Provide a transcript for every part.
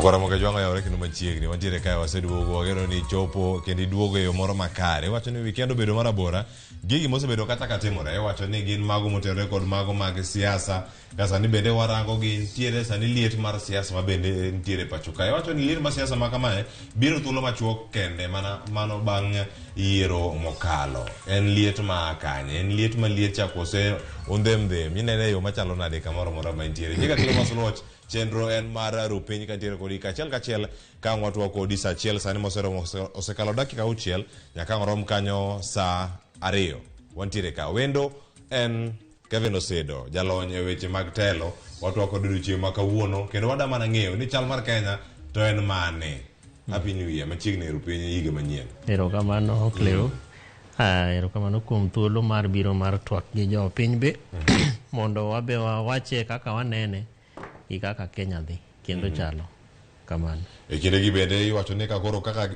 Nyokwara moke jwang'o yawre kendo machiegni wantiere kae waseduogo wageno ni ichopo kendo iduogo e yo moro makare iwacho ni weekend obedo marabora gigi mosebedo kata ka timore iwacho ni gin mago motenore kod mago mag siasa ka sani bende warango gi nitiere sani liet mar siasa ma bende nitiere pacho ka iwacho ni liet mar siasa ma kamae biro thuolo machuok kende mana mano bang' yiero mokalo en liet ma kanye en liet ma liet cha kose ondhemdhem inene e yo machalo nade kamoro amora ma intiere Nyinga Cleophas Oluoch Chenro en mar ru piny kantiere kodi kachiel kachiel ka ang' watwa kodi saa achiel sani moseromo osekalo dakika auchiel nyaka ang' rom kanyo saa ariyo. Wantiere ka. Wendo en Kevin Osedo, jalony e weche mag telo. Watwa kod odiochieng' ma kawuono kendo wada mana ng'eyo ni chal mar Kenya to en mane. Happy New Year, machiegni ru piny higa manyien. Erokamano Cleo. Ah, erokamano kuom thuolo mar biro mar twak gi jopiny be mondo wabe wawache kaka wanene gi kaka Kenya dhi kendo chalo kamano. E kindegi bende iwacho ni ka koro kaka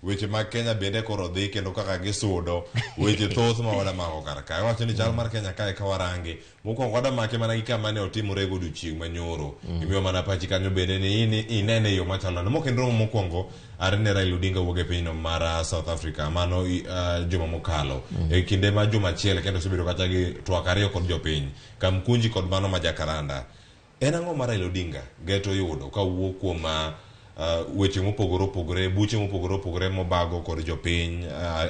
weche mag Kenya bende koro dhi kendo kaka gisudo weche thoth ma wadamako kar ka. Iwacho ni chal mar Kenya kae ka warange mokwongo wadamake mana gi kama ne otimore godiochieng' manyoro. Imiyo mana pachi kanyo bende ni in inene e yo machalo nade. Mok en romo mokwongo are ne Raila Odinga wuok e pinyno mar South Africa mano juma mokalo. E kinde ma juma achiel kendo osebedo kacha gi twak ariyo kod jopiny. Kamkunji kod mano ma Jakaranda. En ang'o ma Raila Odinga geto yudo ka wuok kuom weche mopogore opogore, buche mopogore opogore mobago kod jopiny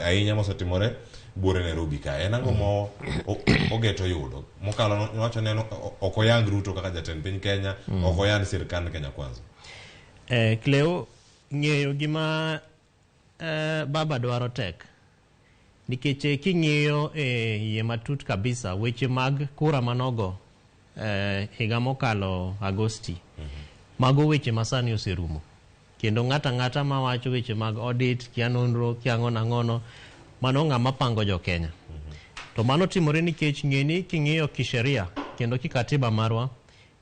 ahinya mosetimore buore Nairobi ka? En ang'o mo ogeto yudo? Mokalo nowacho ni en ok oyang Ruto kaka jatend piny Kenya, ok oyang sirkand Kenya Kwanza. Cleo, ng'eyo gima baba dwaro tek. Nikech eh, king'iyo e iye matut kabisa weche mag kura manogo eh, higa mokalo Agosti, mago weche masani oserumo. Kendo ng'ato ang'ata mawacho weche mag audit, kia nonro, kia ang'ono ang'ono, mano ng'ama pango jo Kenya. To mano timore nikech ng'e ni king'iyo kisheria kendo kikatiba marwa,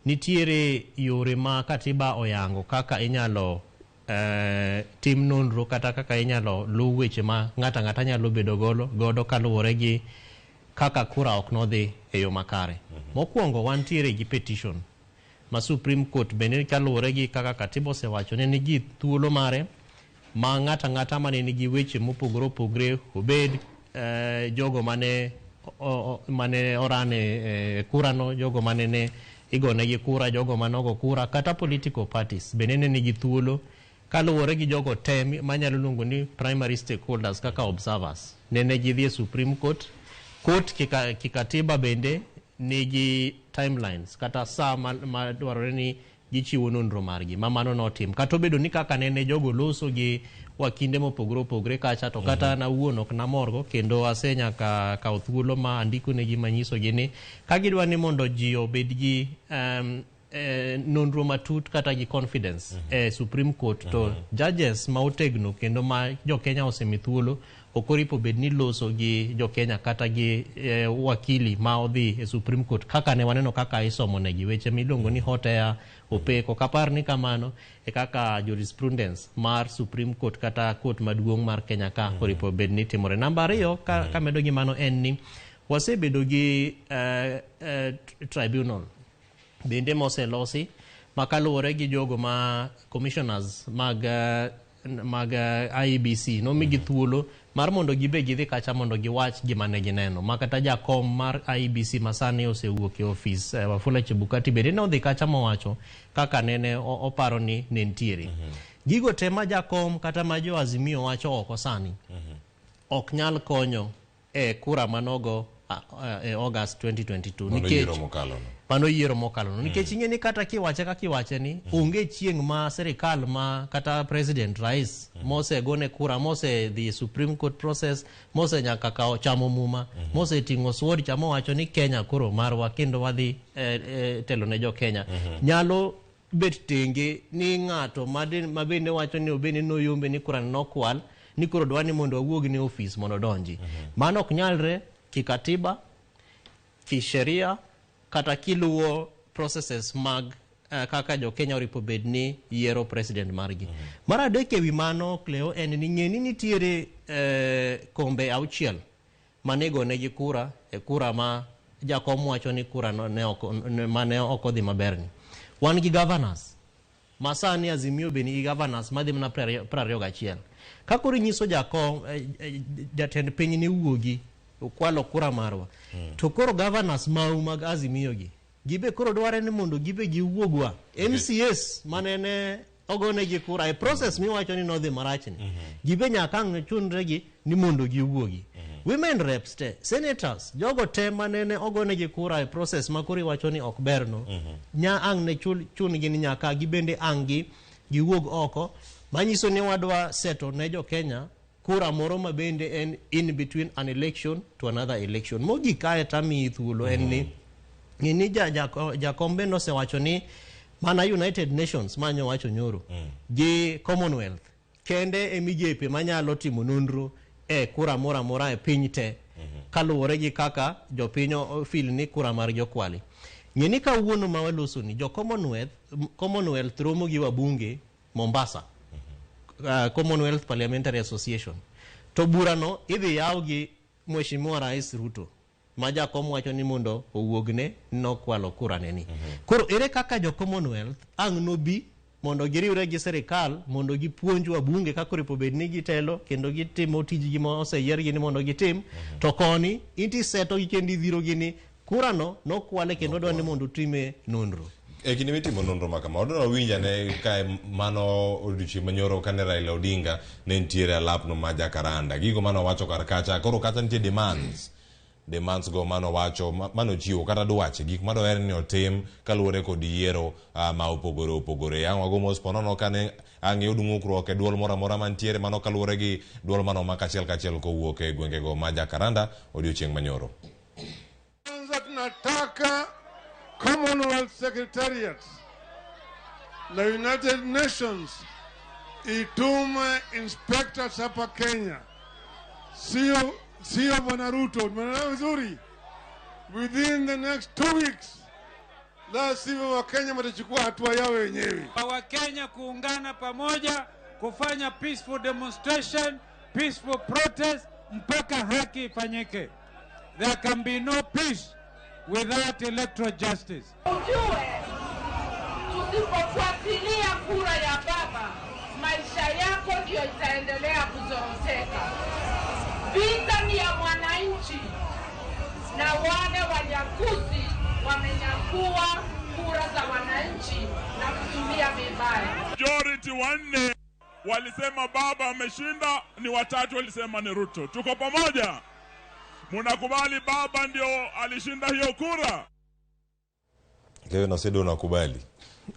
nitiere yore ma katiba oyango kaka inyalo eh, tim nonro kata kaka inyalo luw weche ma ng'ato ang'ata nyalo bedo godo, godo kaluwore gi kaka kura ok nodhi e yo makare. Mokwongo wantiere gi petition ma Supreme Court bende kaluwore gi kaka katiba osewacho ne nigi thuolo mare ma ng'ato ang'ata mane nigi weche mopogore opogore obed eh, jogo mane mane oran e kurano, jogo mane ne igonegi kura, jogo mane ogo kura, kata political parties bende ne nigi thuolo kaluwore gi jogo te manyalo luongo ni primary stakeholders kaka observers. Nene gidhi e Supreme Court. Court kikatiba bende nigi timelines kata saa ma dwarore ni gichiwo nonro margi ma mano notim. Kata obedo ni kaka nene jogo loso gi wakinde mopogore opogore kacha to kata an awuon ok namorgo kendo ase nyaka kawo thuolo ma andikonegi manyisogi ni ka gidwa ni mondo ji obed gi nonro matut kata gi confidence e Supreme Court to judges ma otegno kendo ma jo Kenya osemi thuolo ok oripo bed ni loso gi jo Kenya kata gi wakili ma odhi e Supreme Court kaka ne waneno kaka isomo negi weche miluongo ni hot air opaque. Ok apar ni kamano e kaka jurisprudence mar Supreme Court kata court maduong' mar Kenya ka oripo bed ni timore. Namba ariyo kamedo gi mano en ni wasebedo gi tribunal bende moselosi ma kaluwore gi jogo ma commissioners mag IEBC nomigi thuolo mar mondo gibe gidhi kacha mondo giwach gima ne gineno ma kata jakom mar IEBC masani osewuok e ofis Wafula Chebukati bende ne odhi kacha mowacho kaka nene oparo ni ne nitiere gigo te ma jakom kata ma jo Azimio wacho oko sani ok nyal konyo e kura manogo e August 2022 Mano nikech yiero mokalo no. Mano yiero mokalo no nikech ing'e ni kata kiwache kaka iwache ni onge chieng' ma sirikal ma kata president rais mosegone kura mosedhi Supreme Court process mose nyaka kawo chamo muma moseting'o sword cha mowacho ni Kenya koro marwa kendo wadhi telo ne jo Kenya nyalo bet tenge ni ng'ato ma bende wacho ni obende noyombe ni kura nokwal ni koro dwa ni mondo wawuog ni ofis mondo odonji. Mano ok nyalre kikatiba, kisheria kata kiluwo processes mag kaka jo Kenya oripo bed ni yiero president margi. Mar adek ewi mano Cleo en ni ng'e ni nitiere kombe auchiel mane igonegi kura e kura ma jakom wacho ni kura no ne ok, mane ok odhi maber ni. Wan gi governors Ma sani Azimio be nigi governors madhi mana 21. Ka koro inyiso jakom jatend piny ni wuogi okwalo kura marwa. To koro governors mau mag Azimio gi gibe koro dware ni mondo gibe giwuogwa. MCAs manene ogonegi kura e process miwacho ni nodhi marachni. Gibe nyaka ang' chunre gi ni mondo giwuogi. Women reps te, senators, jogo te manene ogonegi kura e process ma koro iwacho ni ok berno. Nya ang' ne chun gi ni nyaka gibende ang' gi giwuog oko. Manyiso ni wadwa seto ne jo Kenya kura moro ma bende en in between an election to another election. Mogik kae tamiyi thuolo en ni ng'e ni jakom bende osewacho ni mana United Nations manyo wacho nyoro gi Commonwealth kende e migepe manyalo timo nonro e kura moro amora e piny te kaluwore gi kaka jopiny feel ni kura margi okwali. Ng'e ni kawuono ma waloso ni jo Commonwealth romo gi wabunge Mombasa. Commonwealth Parliamentary Association. To burano idhi yaw gi Mheshimiwa Rais Ruto ma jakom wacho ni mondo owuogne nokwalo kura ne ni. Koro ere kaka jo Commonwealth ang' nobi mondo giriwre gi sirikal mondo gipuonj wabunge kaka orepo bed ni gitelo kendo gitimo tijgi ma oseyiergi ni mondo gitim to koni inti seto gi kendo idhiro gi ni kurano nokwale kendo dwa ni mondo utime nonro. E kinde mitimo nonro ma kama, wadwa winj ane ka mano odiochieng' manyoro kane Raila Odinga ne nitiere alapno ma Jacaranda. Gigo mane owacho kar kacha, koro kacha nitie demands. Demands go mane owacho, mane ochiwo kata dwache, gik madoher ni otim kaluwore kod yiero ma opogore opogore. Ang' wago mos ponono kane ang' yud ng'ukruok e duol moro amora mantiere mano kaluwore gi duol mano ma kachiel kachiel kowuok e gwengego ma Jacaranda odiochieng' manyoro. Kwanza tunataka Commonwealth Secretariat na United Nations itume inspectors hapa Kenya, sio Bwana Ruto, tumeelewa vizuri, within the next 2 weeks, la sivyo Wakenya watachukua hatua yao wenyewe. Wakenya kuungana pamoja kufanya peaceful demonstration, peaceful protest mpaka haki ifanyike. There can be no peace without electoral justice. Ujue, tusipofuatilia kura ya baba, maisha yako ndiyo itaendelea kuzoroteka. Vita ni ya mwananchi, na wale wanyakuzi wamenyakua kura za wananchi na kutumia vibaya. Majority wanne walisema baba ameshinda, ni watatu walisema ni Ruto. Tuko pamoja? Munakubali baba ndio alishinda hiyo kura? Kevin Osido unakubali?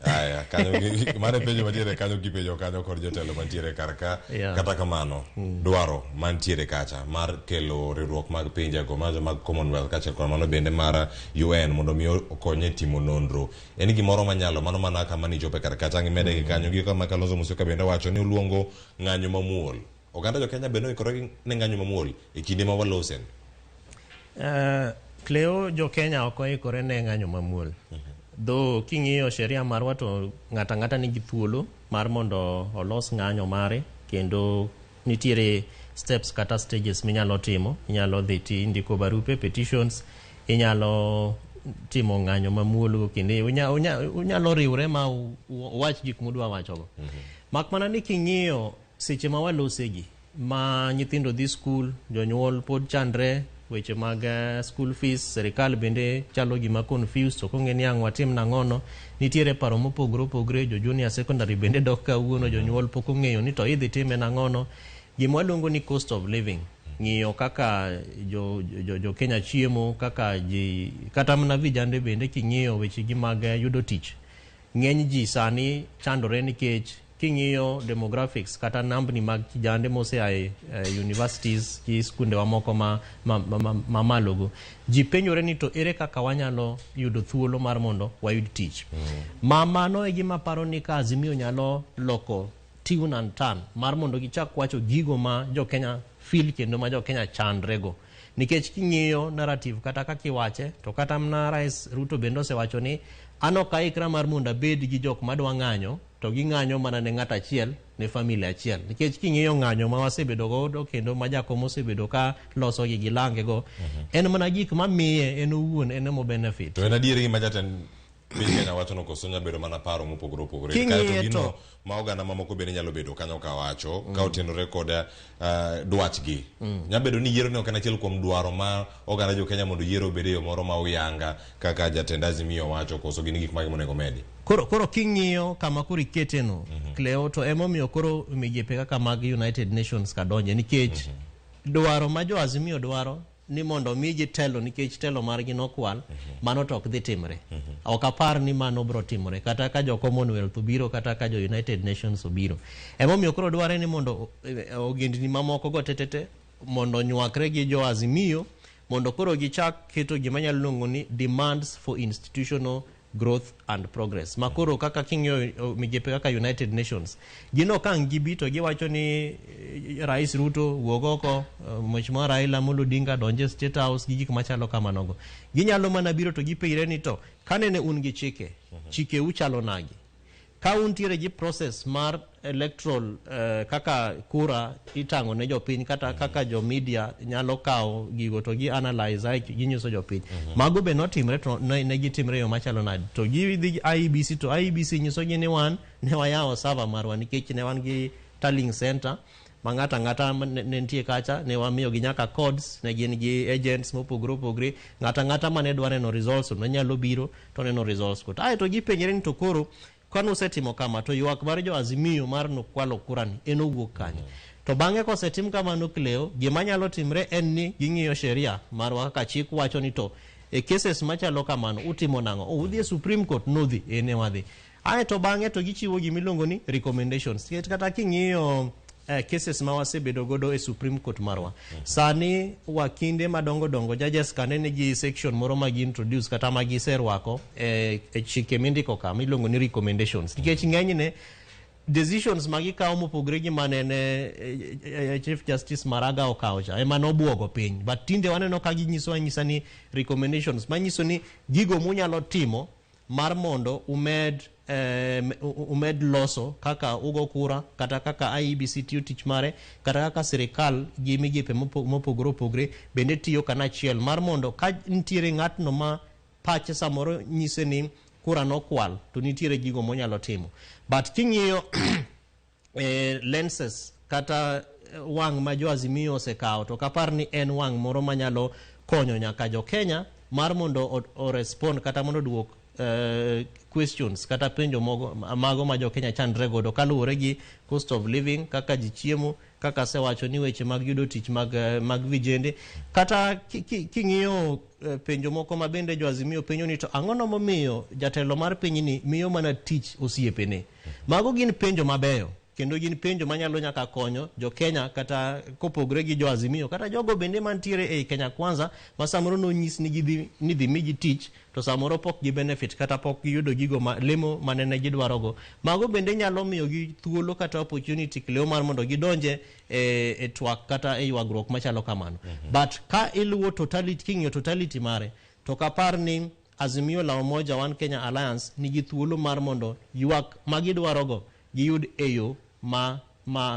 Aya, kanyo mano e penjo mantiere kanyo kipenjo kanyo kod jotelo mantiere kar ka. Kata kamano, dwaro mantiere kacha mar kelo riwruok mag pinjego mag Commonwealth kaachiel kod mano bende mar UN mondo mi okony e timo nonro. En gimoro manyalo mano mana kama nichope kar kacha ang' imede gi kanyo gi kama Kalonzo Musyoka bende wacho ni oluongo ng'anyo mamuol. Oganda jo Kenya bende oikore ne ng'anyo mamuol e kinde ma walosen. Cleo jo Kenya ok oikore ne ng'anyo mamuol. Though king'iyo sheria marwa to ng'ato ang'ata nigi thuolo mar mondo olos ng'anyo mare kendo nitiere steps kata stages minyalo timo. Inyalo dhi ti indiko barupe petitions, inyalo timo ng'anyo mamuol kendo unyalo riwre ma uwach gik mudwa wachogo. Mak mana ni king'iyo seche ma walosegi ma nyithindo dhi skul, jonyuol pod chandre weche mag school fees, serikal bende chalo gima confused ok ong'e ni ang' watim nang'ono. Nitiere paro mopogore opogore, jo junior secondary bende dok kawuono, jonyuol pok ong'eyo ni to idhi time nang'ono. Gima waluongo ni cost of living, ng'iyo kaka jo Kenya chiemo, kaka ji kata mana vijande bende king'iyo weche gi mag yudo tich. Ng'eny ji sani chandore nikech king'iyo demographics kata nambni mag kijande mosea e universities gi skundewa moko ma malogo ji penjore ni to ere kaka wanyalo yudo thuolo mar mondo wayud tich ma mano e gima paro ni ka Azimio nyalo loko tune and turn mar mondo gichak wacho gigo ma jo Kenya feel kendo ma jo Kenya chandrego nikech king'iyo narrative kata kaka iwache to kata mana Rais Ruto bende osewacho ni an ok aikra mar mondo abed gi jok madwa ng'anyo to ging'anyo mana ne ng'ato achiel ne familia achiel nikech king'iyo ng'anyo ma wasebedo godo kendo ma jakom osebedo ka loso gi gilange go en mana gik mamiye en owuon en emo benefit. To en adier gima jatend Piny Kenya wacho no koso nyalo bedo mana paro mopogore opogore. King'iye Kaeto gino to- ma oganda mamoko bende nyalo bedo kanyo ka wacho ka otenore kod dwachgi. Nyalo bedo ni yiero ni ok en achiel kuom dwaro ma oganda jo Kenya mondo yiero obed e yo moro ma uyanga kaka jatend Azimio wacho koso gin gik mage monego medi. Koro king'iyo kama koro ikete no, Cleo, to emomiyo koro migepe kaka mag United Nations ka donje nikech dwaro ma jo Azimio dwaro ni mondo migi telo nikech telo margi nokwal, mano to ok dhi timre. Ok apar ni mano bro timore kata ka jo Commonwealth obiro kata ka jo United Nations obiro. Emomiyo koro dware ni mondo ogendni mamoko go tetete mondo onywakre gi jo Azimio mondo koro gichak keto gima nyalo luongo ni demands for institutional growth and progress. Ma koro kaka king'iyo migepe kaka United Nations, gino ka ang' gibi to giwacho ni Rais Ruto wuog oko, Mheshimiwa Raila Amolo Odinga donje State House gi gik machalo kamanogo. Ginyalo mana biro to gipenjre ni to kanene un gi chike, chike uchalo nagi? Ka untiere gi process mar electoral kaka kura itang'o ne jopiny kata kaka jo media nyalo kawo gigo to gi analyze ae ginyiso jopiny. Mago be notimre to ne gitimre e yo machalo nade? To gidhi IEBC to IEBC nyiso gi ni wan ne wayawo server marwa nikech ne wan gi tallying center ma ng'ato ang'ata ne nitie kacha, ne wamiyogi nyaka codes, ne gin gi agents mopogore opogore. Ng'ato ang'ata mane dwa neno results ne nyalo biro to neno results go. Aeto gipenjre ni to koro kane usetimo kama to ywak mar jo Azimio mar nokwalo kura ni en owuok kanye? To bang'e kosetim kamano Cleo, gima nyalo timre en ni ging'iyo sheria marwa kaka chik wacho ni to e cases machalo kamano utimo nang'o? Udhi e Supreme Court? Nodhi, ne wadhi. Aeto bang'e to gichiwo gima iluongo ni recommendations. Nikech kata king'iyo cases ma wasebedo godo e Supreme Court marwa, sani wakinde madongo dongo judges ka ne nigi section moro ma gi introduce kata ma giserwako e chike mindiko ka miluongo ni recommendations. Nikech ng'enyne decisions ma gikawo mopogore gi manene Chief Justice Maraga okawo cha ema nobuogo piny. But tinde waneno ka ginyiso anyisa ni recommendations manyiso ni gigo munyalo timo mar mondo umed loso kaka ugo kura kata kaka IEBC tiyo tich mare kata kaka sirikal gi migepe mopogore opogore bende tiyo kanachiel mar mondo ka nitiere ng'atno ma pache samoro nyise ni kura nokwal to nitiere gigo monyalo timo. But king'iyo lenses kata wang' ma jo Azimio osekawo to kapar ni en wang' moro manyalo konyo nyaka jo Kenya mar mondo o respond kata mondo oduok questions kata penjo mago ma jo Kenya chandre godo kaluwore gi cost of living, kaka ji chiemo, kaka asewacho ni weche mag yudo tich mag vijende kata king'iyo penjo moko ma bende jo Azimio penjo ni to ang'ono momiyo jatelo mar pinyni miyo mana tich osiepene. Mago gin penjo mabeyo kendo gin penjo manyalo nyaka konyo jo Kenya kata kopogre gi jo Azimio kata jogo bende mantiere ei Kenya Kwanza ma samoro nonyis ni gidhi ni dhi migi tich to samoro pok gi benefit kata pok giyudo gigo ma lemo manene gidwarogo. Mago bende nyalo miyo gi thuolo kata opportunity Cleo mar mondo gidonje e twak kata e ywagruok machalo kamano. But ka iluwo totality, king'iyo totality mare to kapar ni Azimio la Umoja One Kenya Alliance nigi thuolo mar mondo ywak ma gidwarogo giyud e yo ma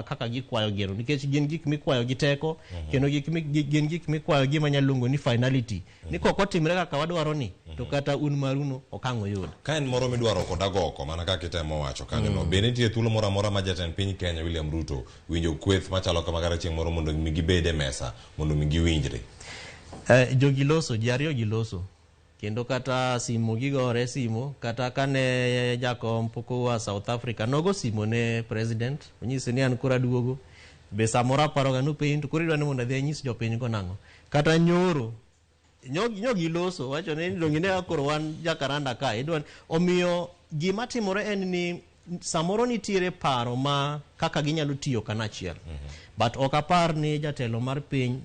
kaka gikwayo gino nikech gin gik mikwayo gi teko kendo gin gik mikwayo gi manyalo luongo ni finality ni kok otimre kaka wadwaro ni to kata un maruno ok ang' uyud. Ka en moro midwaro kod agoko mana kaka itemo wacho kanyo no, be nitie thuolo moro amora ma jatend piny Kenya William Ruto winjo kweth machalo kama kata chieng' moro mondo mi gibed e mesa mondo mi giwinjre? Jogi loso, ji ariyo gi loso kendo kata simo gigore simo kata kane jakom pok oa South Africa nogo simo ne president onyise ni an koro aduogo be samoro aparoga nopenji to koro idwa ni mondo adhi anyis jopiny go nang'o kata nyoro nyo giloso wacho ni donge ine kaka koro wan Jacaranda ka idwa omiyo gima timore en ni samoro nitiere paro ma kaka ginyalo tiyo kanachiel. But ok apar ni jatelo mar piny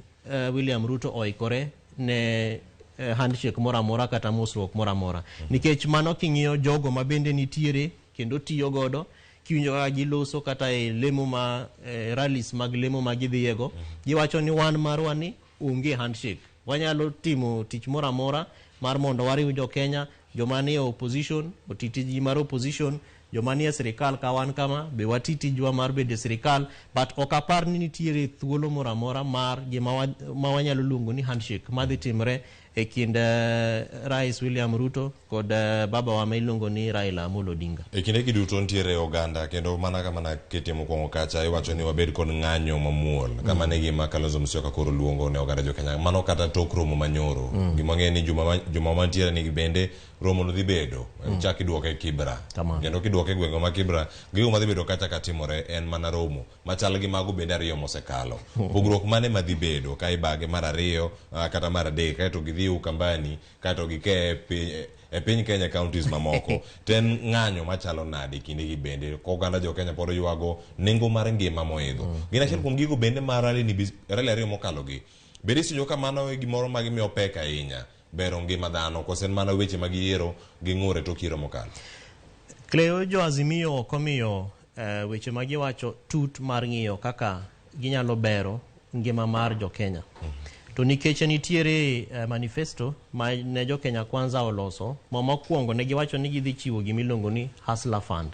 William Ruto oikore ne handshake moro amora kata mosruok moro amora. Nikech mano king'iyo jogo ma bende nitiere kendo tiyo godo kiwinjo kaka giloso kata e lemo ma rallies mag lemo ma gidhiyego, giwacho ni wan marwa ni onge handshake. Wanyalo timo tich moro amora mar mondo wariw jo Kenya, joma nie opposition oti tijgi mar opposition, joma nie sirikal ka wan kama be wati tijwa mar bedo e sirikal, but ok apar ni nitiere thuolo moro amora mar gima ma wanyalo luongo ni handshake madhi timre e kind Rais William Ruto kod baba wa ma iluongo ni Raila Amolo Odinga. E kinde gi duto nitiere oganda kendo mana kama naketie mokwongo kacha iwacho ni wabed kod ng'anyo mamuol kama ne gima Kalonzo Musyoka koro luongo ne oganda jo Kenya mano kata tok romo manyoro. Gima ng'e ni juma mantiere ni bende romo no dhi bedo chak iduoke Kibra. Kamano. Kendo kiduoke e gwenge ma Kibra, gigo madhi bedo kacha ka timore en mana romo machal gi mago bende ariyo mosekalo. Pogruok mane madhi bedo ka ibage mar ariyo kata mar adek kaeto gidhi Ukambani kaeto gike e piny Kenya, counties mamoko to en ng'anyo machalo nade kinde gi bende ko oganda jo Kenya pod ywago nengo mar ngima moidho. Gin achiel kuom gigo bende ma rally ni rally ariyo mokalo gi bende isinjo ka mano e gimoro ma gimiyo pek ahinya bero ngima dhano kose en mana weche mag yiero gi ng'ur e tok yiero mokalo. Cleo, jo Azimio ok omiyo weche ma giwacho tut mar ng'iyo kaka ginyalo bero ngima mar jo Kenya. To nikech nitiere manifesto ma ne jo Kenya Kwanza oloso, ma mokwongo ne giwacho ni gidhi chiwo gimiluongo ni Hustler Fund.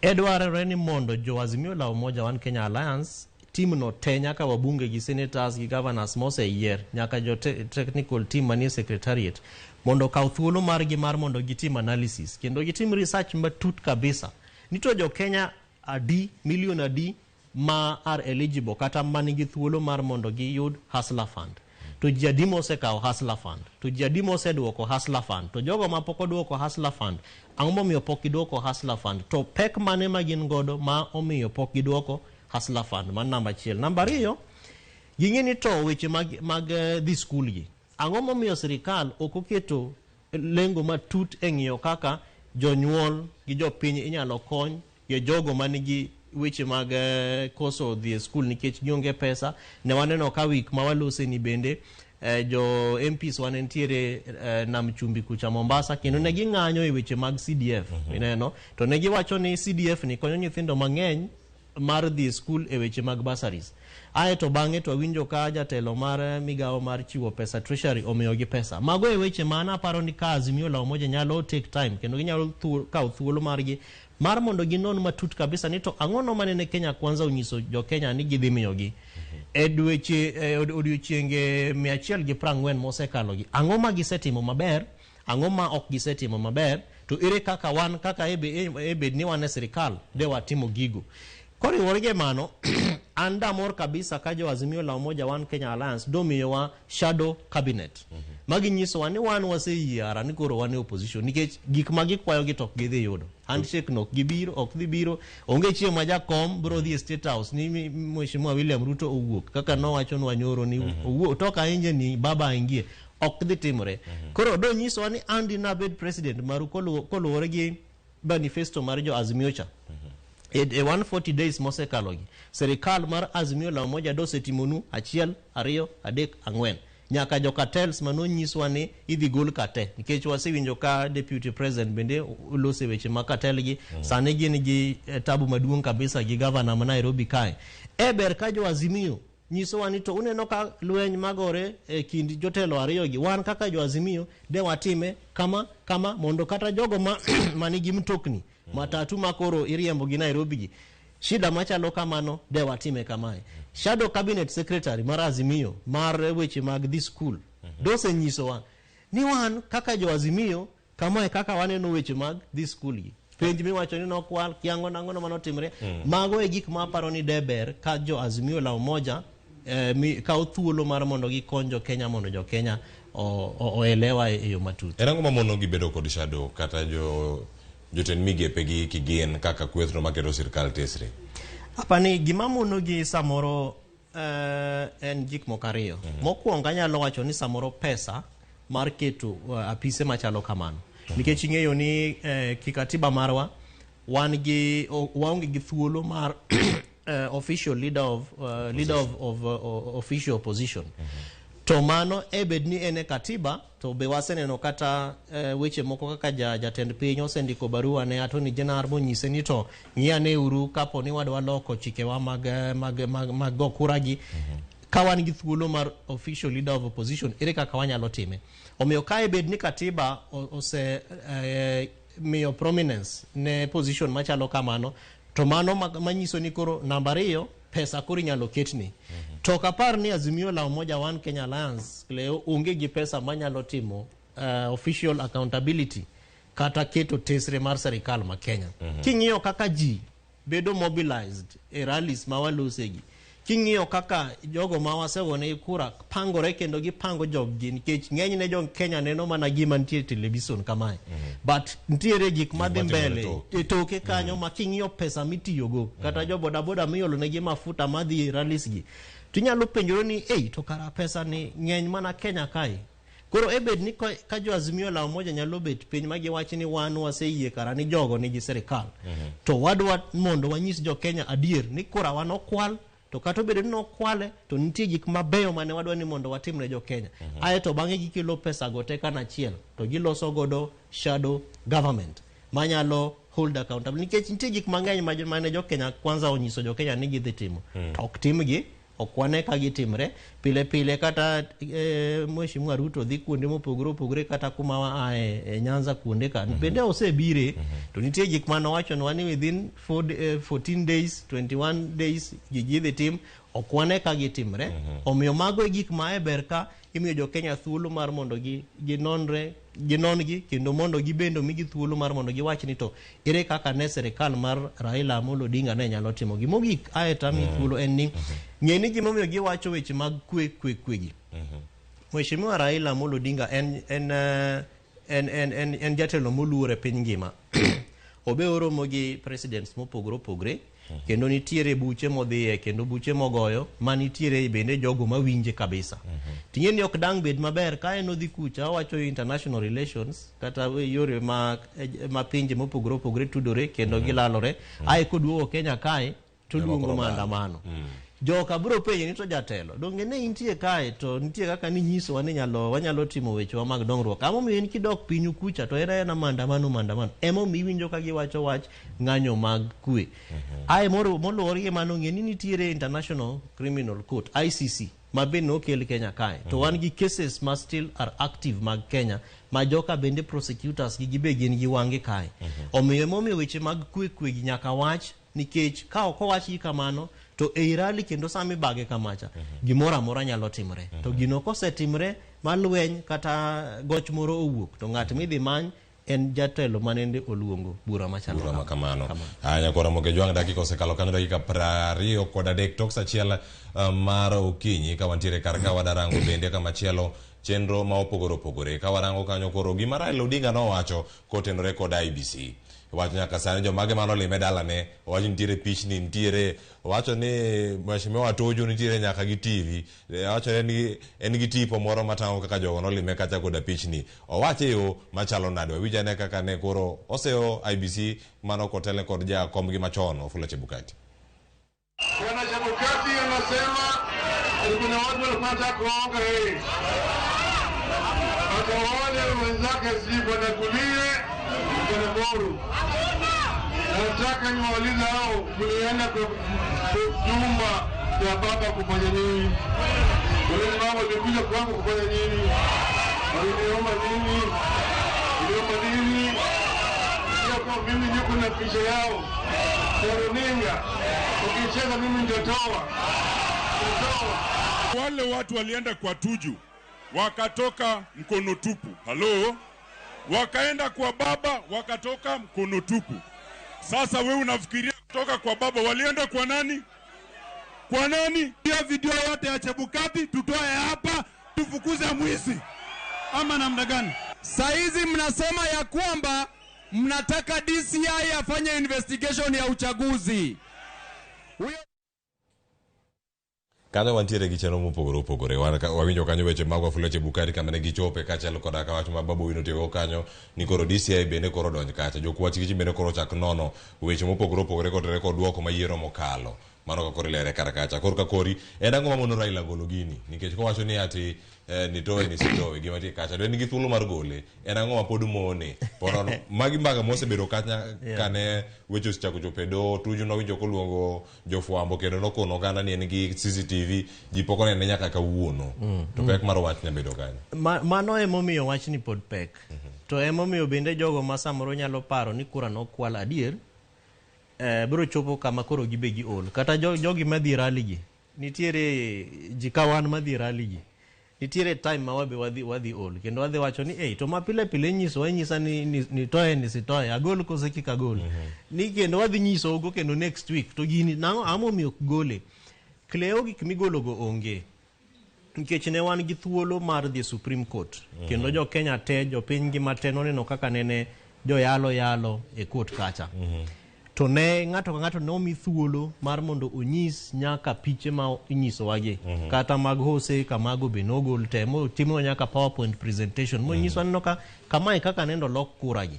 E dwarore ni mondo jo Azimio la Umoja One Kenya Alliance team no te, nyaka wabunge gi senators gi governors moseyier, nyaka jo technical team manie secretariat, mondo okaw thuolo margi mar mondo gitim analysis kendo gitim research matut kabisa ni to jo Kenya adi, milion adi ma are eligible kata manigi thuolo mar mondo giyud Hustler Fund, to ji adi mosekawo Hustler Fund, to ji adi moseduoko Hustler Fund, to jogo ma pok oduoko Hustler Fund, ang'o momiyo pok giduoko Hustler Fund, to pek mane ma gin godo ma omiyo pok giduoko Hustler Fund. Man namba achiel. Namba ariyo, ging'e ni to weche mag dhi skul gi, ang'o momiyo sirikal ok oketo lengo matut e ng'iyo kaka jonyuol gi jopiny inyalo kony gi jogo manigi weche mag koso dhi e skul nikech gionge pesa. Ne waneno ka wik ma walose ni bende jo MPs wane nitiere Nam Chumbi kucha Mombasa kendo ne ging'anyo e weche mag CDF. Ineno to ne giwacho ni CDF ni konyo nyithindo mang'eny mar dhi e skul e weche mag bursaries. Ae to bang'e to awinjo ka jatelo mar migawo mar chiwo pesa, Treasury, omiyogi pesa. Mago e weche ma an aparo ni ka Azimio la Umoja nyalo take time kendo ginyalo kawo thuolo margi mar mondo ginon matut kabisa ni to ang'o no manene Kenya Kwanza onyiso jo Kenya ni gidhi miyogi e dweche e odiochienge 140 mosekalogi, ang'o ma gisetimo maber, ang'o ma ok gisetimo maber, to ere kaka wan kaka e bed ni wan e sirikal de watimo gigo. Koriwore gi mano, an damor kabisa ka jo Azimio la Umoja One Kenya Alliance domiyowa shadow cabinet magi nyisowa ni wan waseyie ara ni koro wan e opposition, nikech gik ma gikwayo gi to ok gidhi yudo. Handshake no ok gibiro, ok dhi biro. Onge chieng' ma jakom biro dhi e State House ni Mheshimiwa William Ruto owuok kaka nowachonwa nyoro ni owuok toka nje ni baba aingie, ok dhi timore. Koro do nyisowa ni an dinabed president maru koluwore gi manifesto mar jo Azimio cha e 140 days mosekalogi, sirikal mar Azimio la Umoja dosetimonu achiel, ariyo, adek, ang'wen, nyaka jo cartels manonyiswa ni idhi gol kate, nikech wasewinjo ka deputy president bende olose weche mag cartel gi. Sani gin gi tabu maduong' kabisa gi gavana ma Nairobi kae. E ber ka jo Azimio nyisowa ni to uneno ka lweny magore e kind jotelo ariyo gi, wan kaka jo Azimio de watime kama kama mondo kata jogo ma manigi mtokni matatu ma koro iriembo gi Nairobi gi shida machalo kamano de watime kamae. Shadow cabinet secretary mar Azimio mar weche mag dhi school dosenyisowa ni wan kaka jo Azimio kamae kaka waneno weche mag dhi school gi penj miwacho ni nokwal kiang'o nang'o no manotimre. Mago e gik ma aparo ni de ber ka jo Azimio la Umoja kawo thuolo mar mondo gikony jo Kenya mondo jo Kenya oelewa e yo matut. En ang'o mamono gi bedo kod shadow kata jo jotend migepe gi kigin kaka kwethno maketo sirkal tesre? Apani gima mono gi samoro en gik moko ariyo. Mokwongo, anyalo wacho ni samoro pesa mar keto apise machalo kamano, nikech ing'eyo ni kikatiba marwa wan gi waonge gi thuolo mar official leader of official opposition. To mano e bed ni en e katiba, to be waseneno kata weche moko kaka jatend piny osendiko barua ne Attorney General monyise ni to ng'i uru kapo ni wadwa loko chikewa mag go kura gi ka wan gi thuolo mar official leader of opposition, ere kaka wanyalo time. Omiyo ka e bed ni katiba ose miyo prominence ne position machalo kamano, to mano manyiso ni koro namba ariyo pesa. pesa koro inyalo ketni. To ok apar ni Azimio la Umoja One Kenya Alliance leo onge gi pesa manyalo timo official accountability kata keto tesre mar serikal ma Kenya. King'iyo kaka ji bedo mobilized e rallies ma walosegi, king'iyo kaka jogo ma wasegone kura pangore kendo gipango joggi, nikech ng'enyne jo Kenya neno mana gima nitie e television kamae, but nitiere gik madhi matimore mbele toke. e toke kanyo ma king'iyo pesa mitiyogo kata jo bodaboda miolo negi mafuta madhi e rallies gi, tinyalo penjore ni ei to kara pesa ni ng'eny mana Kenya kae. Koro e bed ni ka jo Azimio la Umoja nyalo bet piny ma giwach ni wan waseyie kara ni jogo nigi sirikal, to wadwa mondo wanyis jo Kenya adier ni kura wa nokwal, to kata obedo ni nokwale to nitie gik mabeyo mane wadwa ni mondo watim ne jo Kenya. Ae to bang'e gikelo pesa go te kanachiel to giloso godo shadow government manyalo hold accountable, nikech nitie gik mang'eny mane jo Kenya Kwanza onyiso jo Kenya ni gidhi timo to ok timgi, ok wane ka gitimre pile pile. Kata Mheshimiwa Ruto dhi kuonde mopogore opogore, kata kuma wa ae e Nyanza kuonde ka bende osebire, to nitie gik mane owachonwa ni within 14 days, 21 days gigi idhi tim, ok wane ka gitimre. Omiyo mago e gik ma e ber ka imiyo jo Kenya thuolo mar mondo gi ginonre, ginon-gi, kendo mondo gibende omigi thuolo mar mondo giwach ni to ere kaka ne sirikal mar Raila Amolo Odinga ne nyalo timo. Gimogik ae tami thuolo en ni ng'e ni gimomiyo giwacho weche mag kwe kwe kwe gi. Mheshimiwa Raila Amolo Odinga en jatelo moluor e piny ngima. Obe oromo gi presidents mopogore opogore, kendo nitiere buche modhiye kendo buche mogoyo ma nitiere bende jogo mawinje kabisa. Ting'e ni ok dang' bed maber ka en odhi kucha owacho international relations kata yore ma pinje mopogore opogore tudore kendo gilalore, ae koduogo Kenya kae toluongo koro maandamano. Joka biro penje ni to jatelo donge ne intie kae to nitie kaka ninyisowa ni nyalo wanyalo timo wechewa mag dongruok, emomiyo in kidok pinyu kucha to en aena maandamano maandamano? Emomiyo iwinjo ka giwacho wach ng'anyo mag kwe. Ae moluwore gi mano, ng'e ni nitiere International Criminal Court, ICC, ma be nokel Kenya kae to wan gi cases ma still are active mag Kenya ma joka bende prosecutors gi gibe gin gi wang'e kae. Omiyo emomiyo weche mag kwe kwe gi nyaka wach, nikech ka ok owachgi kamano to ei rally kendo sama ibage kamacha gimoro amora nyalo timore. To gino kosetimre ma lweny kata goch moro owuok, to ng'at midhi many en jatelo manende oluongo bura machalo bura ma kama. Kamano. Aya, nyakwara Moke Jwang', dakika osekalo kanyo dakika 23 tok sa 1 mar okinyi, ka wantiere kar ka wadarango bende kamachielo chenro ma opogore opogore. Ka warango kanyo koro gima Raila Odinga nowacho kotenore kod IEBC, wacho nyaka sani jomage manolime dalane, owacho nitiere pichni, nitiere, owacho ni Mheshimiwa Tuju nitiere nyaka gi TV, owacho ni en gi tipo moro matang'o kaka jogo nolime kacha koda pichni. Owache yo machalo nade? Wawinj ane kaka ne koro oseyo IEBC mano kotele kod jakomgi machon Wafula Chebukati. Bwana Chebukati anasema ati kuna watu walikuwa wanataka kuonga yeye, akawaone wenzake, sijui Bwana Kulie, Bwana Boru. Nataka niwaulize hao, mlienda kwa nyumba ya baba kufanya nini? Wale mama walikuja kwangu kufanya nini? Waliniomba nini? Niliomba nini? Sio kwa mimi niko na picha yao kwa runinga, ukicheza mimi nitatoa, nitatoa. Wale watu walienda kwa Tuju wakatoka mkono tupu. Halo, wakaenda kwa baba wakatoka mkono tupu. Sasa wewe unafikiria kutoka kwa baba walienda kwa nani? Kwa nani? Hiyo video yote ya Chebukati tutoe hapa, tufukuze mwizi ama namna gani? Saizi mnasema ya kwamba mnataka DCI afanye investigation ya uchaguzi. Huyo Kanyo wantiere gi chenro mopogore opogore. Wawinjo kanyo weche mag Wafula Chebukati kama ne gichope, kaachiel koda ka wach ma Babu Owino otiyogo kanyo ni koro DCI bende koro donj kacha, jokwach gich bende koro chak nono weche mopogore opogore kotenore kod duoko ma yiero mokalo. Mano ka koro ilere kar kacha. Koro ka kori en ang'o mamono Raila golo gini? Nikech kowacho ni ati nitoe nisitoe gima tie kacha, to en gi thuolo mar gole. En ang'o ma pod mone? Ponono magi mbaka mosebedo kacha kane weche osechako chopo e doho. Tuju nowinjo koluongo jofwambo kendo nokono oganda ni en gi CCTV, ji pok onene nyaka kawuono. To pek mar wach nyabedo kanyo. Mano emomiyo wachni pod pek. To emomiyo bende jogo ma samoro nyalo paro ni kura nokwal adier. Biro chopo kama koro gibe giol. Kata jogi madhi rally gi, nitiere ji ka wan madhi rally gi. Nitiere time ma wabe wadhi ol kendo wadhi wacho ni ei to ma pile pile inyiso inyisa ni nitoe nisitoe agol kose kik agol. Ni kendo wadhi nyiso go kendo next week to gini nang'o ang'o momiyo ok gole. Cleo gik migologo onge. Nikech ne wan gi thuolo mar dhi e Supreme Court. Kendo jo Kenya te, jopiny ngima te noneno kaka nene joyalo yalo e court kacha. To ne ng'ato ka ng'ato ne omi thuolo mar mondo onyis nyaka piche ma inyisowagi. Kata mag Jose Kamago be nogol te motimnwa nyaka PowerPoint presentation monyiswa neno ka kamae kaka nendo lok kura gi.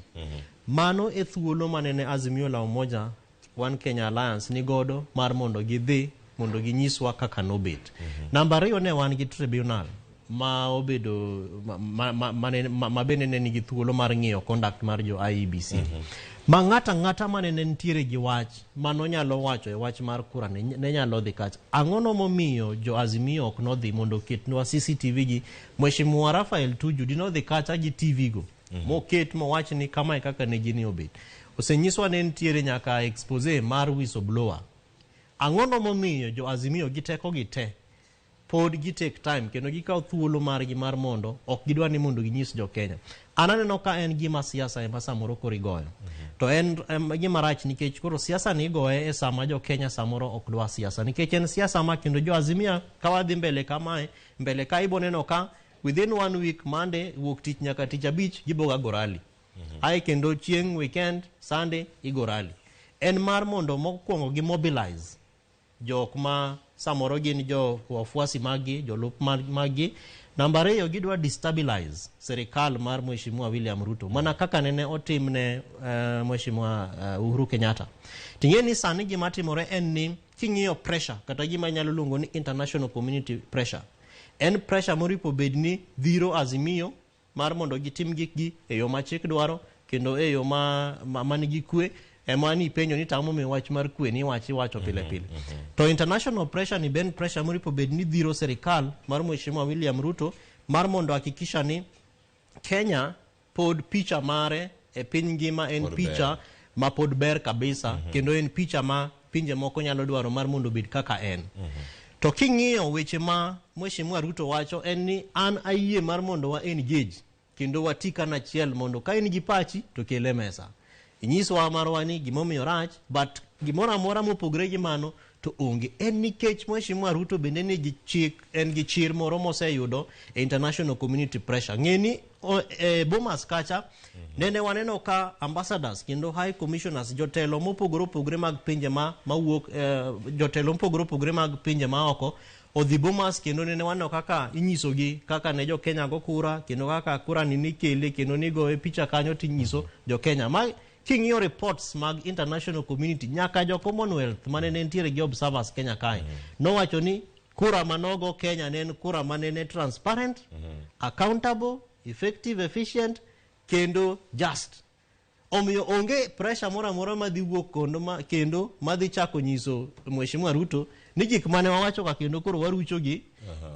Mano e thuolo manene Azimio la Umoja One Kenya Alliance ni godo mar mondo gidhi mondo ginyiswa kaka nobet. Namba ariyo ne wan gi tribunal ma obedo ma bende ne nigi thuolo mar ng'iyo conduct mar jo IEBC. Ma ng'ato ang'ata mane ne nitiere gi wach manonyalo wacho e wach mar kura ne nyalo dhi kacha. Ang'o no momiyo jo Azimio ok nodhi mondo oketnwa CCTV gi? Mheshimiwa Raphael Tuju dinodhi kacha gi TV go. Moket mowach ni kamae kaka ne gini obet. Osenyiswa ne nitiere nyaka expose mar whistleblower. Ang'o no momiyo jo Azimio gi teko gi te pod gi take time kendo gikawo thuolo margi mar mondo ok gidwa ni mondo ginyis jo Kenya. An aneno ka en gima siasa ema samoro koro igoyo. To en gima rach nikech koro siasa ni igoye e sama jo Kenya samoro ok dwa siasa. Nikech en siasa ma kendo jo Azimio ka wadhi mbele kamae, mbele ka ibo neno ka within one week Monday wuok tich nyaka tich abich giboga go rally. Ae kendo chieng' weekend Sunday igo rally. En mar mondo mokwongo gi mobilize jok ma samoro gin jo wafuasi maggi, jolup maggi. Namba ariyo gidwa destabilize serikal mar Mheshimiwa William Ruto mana kaka nene otimne Mheshimiwa Uhuru Kenyatta. Ting'e ni sani gima timore en ni king'iyo pressure kata gima inyalo luongo ni international community pressure, en pressure moripo bed ni dhiro Azimio mar mondo gitim gikgi e yo ma chik dwaro kendo e yo ma nigi kwe. Ema ni ipenjo ni tang'o momiyo wach mar kwe ni iwacho iwacho pile pile. To international pressure ni ben pressure moripo bed ni dhiro serikal mar Mheshimiwa William Ruto mar mondo hakikisha ni Kenya pod picha mare e piny ngima en Pod picha ber. ma pod ber kabisa kendo en picha ma pinje moko nyalo dwaro mar mondo obed kaka en. To king'iyo weche ma Mheshimiwa Ruto wacho en ni an ayie mar mondo wa engage kendo wati kanachiel mondo ka in gi pachi to kele mesa. Inyiswa marwa ni gimomiyo rach but gimoro amora mopogre gi mano to onge. En nikech Mheshimiwa Ruto bende nigi chik, en gi chir moro moseyudo e international community pressure. Ng'e ni Bomas kacha nene waneno ka ambassadors kendo high commissioners jotelo mopogore opogore mag pinje ma mawuok jotelo mopogore opogore mag pinje ma oko odhi Bomas kendo nene waneno kaka inyisogi kaka ne jo Kenya go kura kendo kaka kura ni nikele kendo nigoye picha kanyo tinyiso jo Kenya. Ma king'iyo reports mag international community nyaka jo Commonwealth mane ne nitiere gi observers Kenya kae nowacho ni kura manogo Kenya ne en kura mane ne transparent, accountable, effective, efficient kendo just. Omiyo onge pressure moro amora madhi wuok kondo ma, kendo madhi chako nyiso Mheshimiwa Ruto ni gik mane wawacho ka kendo koro warucho gi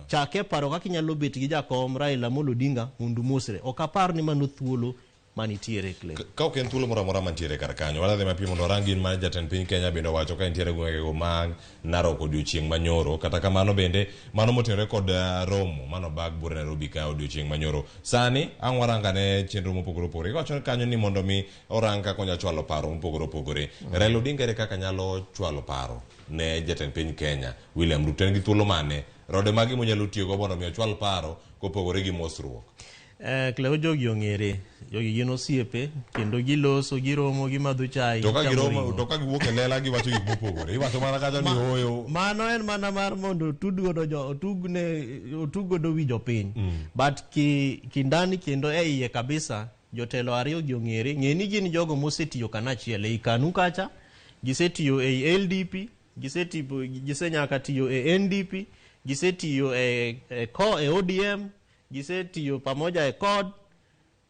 chake paro kaka inyalo bet gi jakom Raila Amolo Odinga mondo umosre. Ok apar ni mano thuolo manitiere Clay. Ka ok en thuolo moro amora mantiere kar kanyo, wadhi mapiyo mondo warang gin ma jatend piny Kenya bende owacho ka entiere gwengego mag Narok odiochieng' manyoro. Kata kamano bende mano motenore kod romo mano bag buore Nairobi ka odiochieng' manyoro. Sani ang' warang ane chenro mopogore opogore. Iwacho kanyo ni mondo mi orang kaka onyalo chwalo paro mopogore opogore. Raila Odinga ere kaka nyalo chwalo paro ne jatend piny Kenya William Ruto? En gi thuolo mane? Rode mage monyalo tiyogo mondo mi ochwal paro kopogore gi mosruok? Cleo jogi ong'ere, jogi gin osiepe kendo giloso, giromo, gimadho chai, To ka gichamo giromo, ring'o. to ka giwuok e lela giwacho gik mopogore. Iwacho mana kacha ni ooyo. Mano en mana mar mondo otud godo jo otugne otug godo wi jopiny. But kindani kendo e iye kabisa jotelo ariyo gi ong'ere, ng'e ni gin jogo mosetiyo kanachiel ei KANU kacha, gisetiyo ei LDP, gisetiyo gisenyaka tiyo e NDP, gisetiyo e ODM, gisetiyo pamoja e CORD.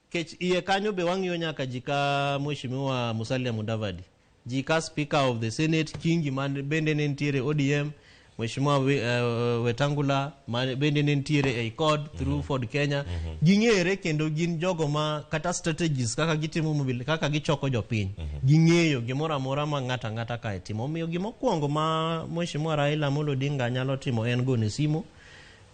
Kech iye kanyo be wang'iyo nyaka ji ka Mheshimiwa Musalia Mudavadi, ji ka Speaker of the Senate Kingi man bende ne nitiere ODM, Mheshimiwa Wetangula ma bende ne nitiere ei CORD through Ford Kenya. Ging'ere kendo gin jogo ma kata strategies kaka gitimo mobil kaka gichoko jopiny. Ging'eyo gimoro amora ma ng'ato ang'ata kae timo. Omiyo gimokwongo ma Mheshimiwa Raila Amolo Odinga nyalo timo en gone simu